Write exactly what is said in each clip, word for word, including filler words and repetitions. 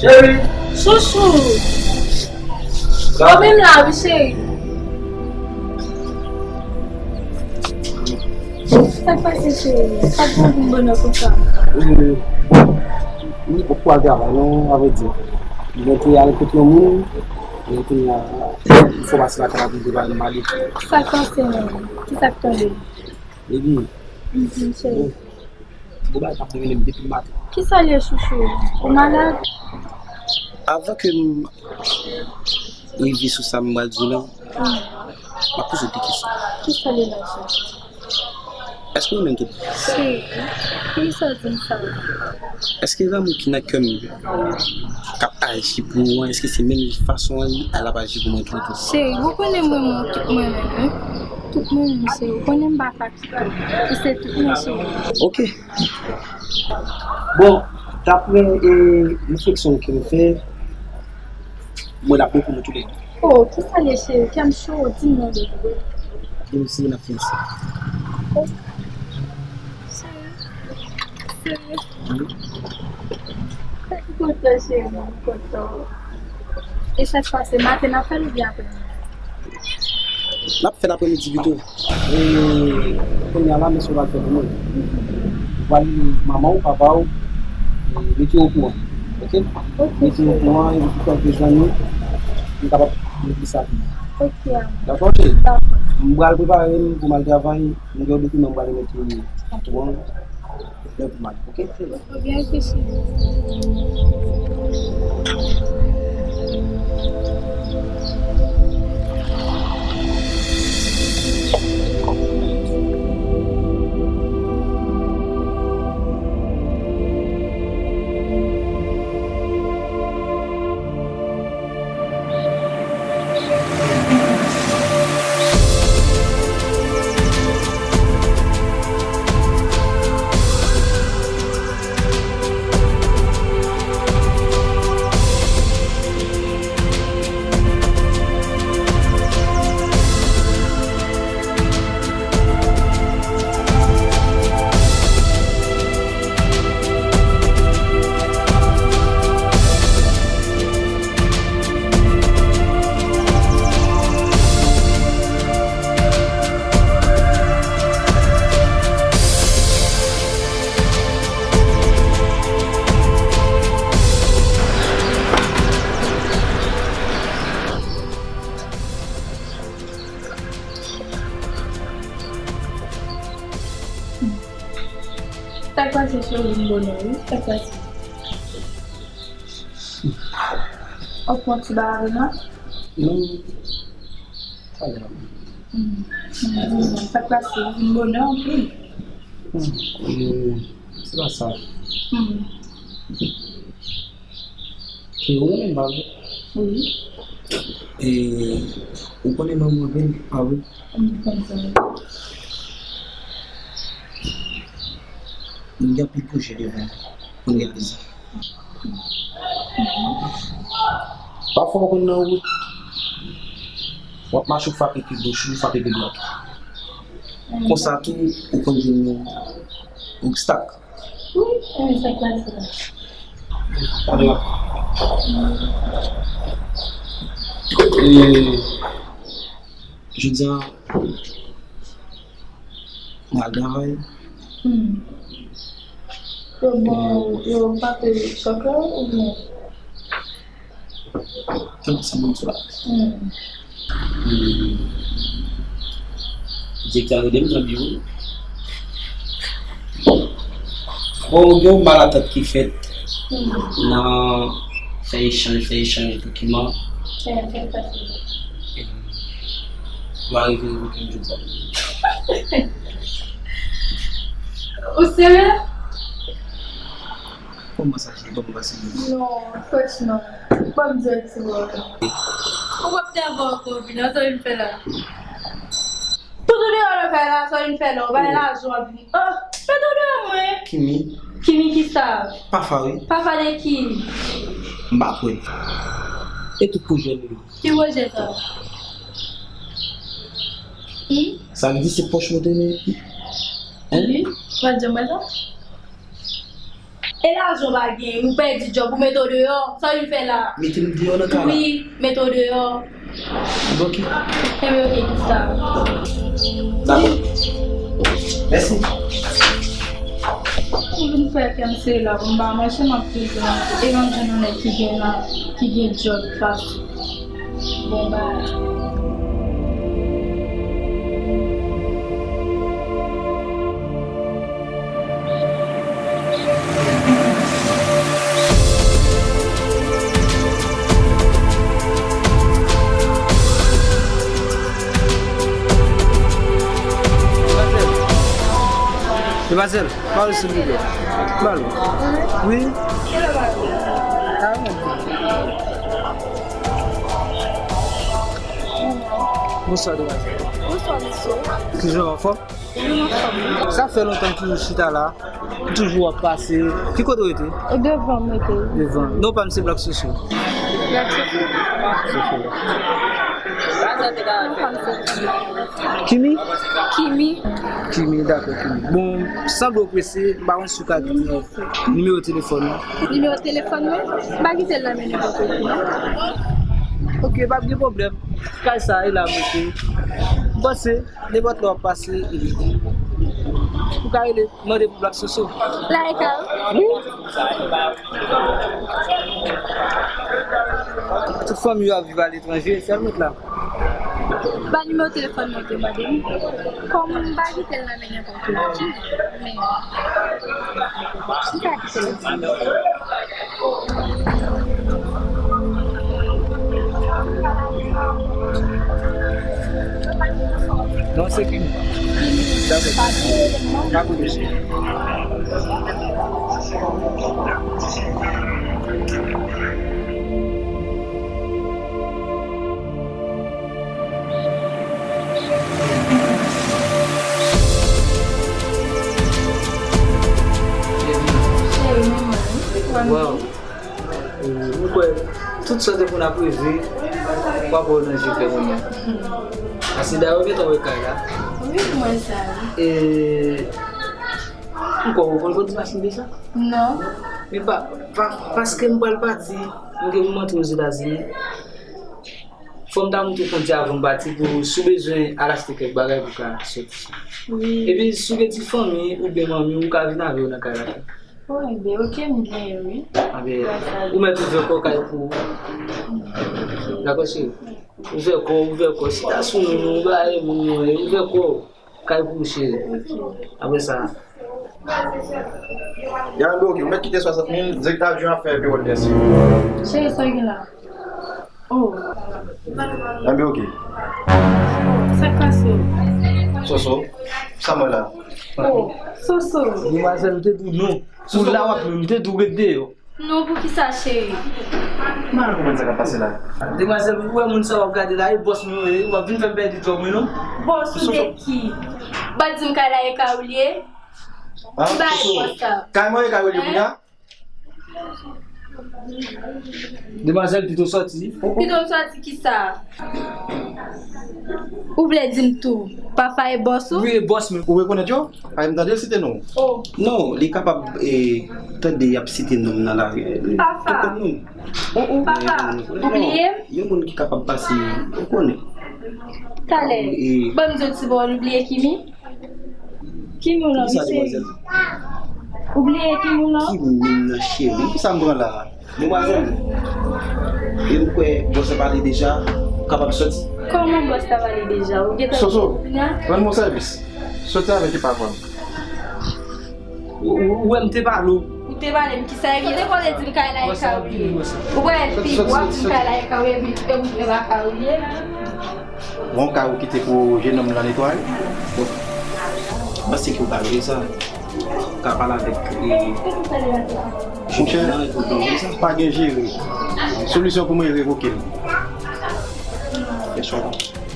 Cheri! Chouchou! Bon, menm la, wi, cheri. Sa k pase, cheri? Sa k pran pou m bonè konsa? Wi, wi. M poko al travay, non, avrèdi. Mwen te al kote yon moun, men kounye a, enfòmasyon la kapab rive ba m mal. Sa k pase, menm? Kisa k tonbe? Baby. Mhm, cheri. Bon. Gon bagay k ap domine m depi maten. Kisa l ye, chouchou? Ou malad? Avan ke m rive sou sa m pral di w la, m ap poze w de kesyon. Kisa l ye la, cheri? Èske ou renmen tout? Cheri, poukisa w di m sa? Èske lanmou ki nan kè m k ap aji pou ou an, èske se menm fason an l ap aji pou mwen tou? Cheri, ou konnen mwen renmen w tout mwen menm, wi. Tout mwen menm, cheri. Ou konnen m pa ka kite w. Ou se tout mwen, cheri. Ok. Bon, daprè, e, refleksyon ke m fè, mwen l ap bon pou nou toulède. Oh, kisa l ye, cheri? Kè m cho, di m non, baby. Gen yon seri n ap fiyanse. Oh. Cheri. Cheri. Wi. M kontan, cheri, m kontan. E sa k pase, maten n ap fè l oubyen aprèmidi? N ap fè l aprèmidi pito. E kounye a la, men sa w pral fè pou mwen. Ou pral rele manman w, papa w, e mete yo okouran. Ok? Ok, cheri. Mete yo okouran, epi pou kèlke zanmi, nou kapab regle sa pi. Ok, amou. Dakò, cheri? Dakò. M pral prepare m pou m al travay. M gen yon dokiman m pral remèt li patwon lè pou m ale, ok? Ebyen, ok, cheri. Sa k pase, cheri, m bonè, wi. Sa k pase? W ap pran ti bagay la? Non. Sa grav. Hmm. Hmm. Sa k pase? M bonè anpil. Hmm. Eh, se pa sa. Hmm. E ou renmen m, pa vre? Wi. E ou konnen m renmen w anpil, pa vre? M konn sa. M gen anpil pwojè devan m pou n reyalize. Pafwa, ou konn nan wout, w ap mache, ou frape pi goch, ou frape pi dwat. Konsa tou, ou konn jwenn yon obstak. Wi, e sa k pase la? Gade la. E, jodi a, m al travay. Hmm. Yo bon, yo frape chòk la oubyen? Tankou sa moun sou la. Hmm. Hmm. Direktè a rele m nan biwo. Bon, gen yon malatant ki fèt nan fè echanj, fè echanj dokiman. Mwen rive revoke m jodi a. Ou serye? Kòman sa, se kòman pase? Non, franchman. Ban m di w ti mo. Ou p ap te avè w ankò, vini, sa w vin fè la? Tout ou deyò nan kay la, sa w vin fè la? Ou bay lajan w ap vini. Ah, mete w deyò mwen. Kimi? Kimi kisa? Pafa, wi. Pafa de ki? M pa kwè. E tout pwojè nou yo. Ki pwojè sa? Hmm? Sa vle di se pòch mwen te gen? Hein? Wi, w ap di mwen sa? E lajan w pa gen, ou pèdi djòb, ou mete w deyò, sa w vin fè la? Mete m deyò nan kay la? Wi, mete w deyò. Bon, ok. Enben, ok, kisa? Dakò. Mèsi. Ou vin fè kè m sere la, pou m pa manje, m ap toujou manje. E m ap jwenn yon nèg ki gen la, ki gen djòb pase. Bon bagay. Demwazèl, demwazèl, pale silvouplè. Pale. Wi. Bonswa, demwazèl. Bonswa, mesye. Kijan w, anfòm? Wi, m anfòm. Sa fè lontan ki w chita la. Ou toujou ap pase. Ki kote w rete? Devan m rete. Devan. Non pa m se Black Soso. Black Soso? Soso. Kimi? Kimi. Kimi, dakò, Kimi. Bon, sanble w prese, m pa konn si w ka kite nimewo telefòn ou. Nimewo telefòn mwen? M pa kite l nan men nenpòt ki, non. Ok, pa gen pwoblèm. Kay sa e la m rete. M panse, nenpòt lè w ap pase, ou ka rele, mande pou Black Soso. Like, wi. Tout fanmi yo ap viv aletranje, sèl mwen k la. Ba nimewo telefòn mwen te mande m. Kòm m pa kite l nan men nenpòt ki, men m ka kite l. Non, se Kimi. Dakò. Pa koute. Wow. Mwen kwè tout sa te konn ap reve, w ap wè w nan je frè mwen. Paske dayè w gentan wè kay la. Wi, mwen sa. E, m kwè w konn kondisyon sa? Non. Men pa, pa, paske m pral pati, m gen pou m antre Ozetazini. Fò m ta montre w konn di avan m pati pou si w bezwen al achte kèk bagay pou w ka soti. Wi. Epi si w gen ti fanmi oubyen manmi w, ou ka vin avè yo nan kay la tou. O, enben, ok, m gen, wi. Enben, ou mèt ouvè kò w kay pou ou. Dakò, cheri? Ouvè kò w, ouvè kò w. Chita sou moun ou, ou pa e moun yo, ouvè kò w. Kay pou ou, cheri. Apre sa. Ya, enben, ok, ou mèt kite swasant mil, direktè adjwen ap fè payroll desk. Cheri, sa w gen la? Oh. Enben, ok. Sa k pase w? Soso, sa mwen la. Oh, Soso. Demwazèl, m te di w non. Pou la w ap menm, m te di w ret deyò. Non, poukisa, cheri? M pa konprann sa k ap pase la. Demwazèl, ou wè moun sa w ap gade la, e bòs mwen yo ye, w ap vin fè m pèdi djòb mwen, non? Bòs ou de ki? Bat di m kay la e kay ou li ye? Ki bagay bòs sa? Kay mwen e kay ou li ye kounye a? Demwazèl, pito sòti. Pito m sòti kisa? Ou vle di m tou, papa e bòs ou? Wi, e bòs mwen. Ou rekonèt yo? Ay, m tande l site non. Oh. Non, li kapab, e, tande y ap site non m nan lari. Papa. Papa, ou bliye m? Yon moun ki kapab pase, ou konnen. Talè, ban m di w ti bò, ou bliye Kimi? Ki moun lan, mesye? Ou bliye ki moun lan? Ki moun nan, cheri? Ki sa m pran la? Demwazèl, e ou kwè bòs la pale deja, ou kapab sòti? Kòman bòs la pale deja? Ou gentan Soso, rann mwen sèvis. Sòti avèk epa vòl. Ou, ou, ou wè m te pale w. Ou te pale m kisa e byen? Ou te konn di m kay la e kay ou ye. Ou wè fi, w ap di m kay la e kay ou ye, epi, epi e pa kay ou ye. Bon, kay ou kite pou jennonm lan netwaye. Bon, m panse ke ou ka regle sa. Ou ka pale avèk, e, monchè, pa gen jere. Solisyon pou mwen, revoke l.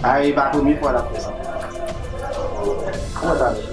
Ay, e pa premye fwa l ap fè sa. Kòman w ta ye?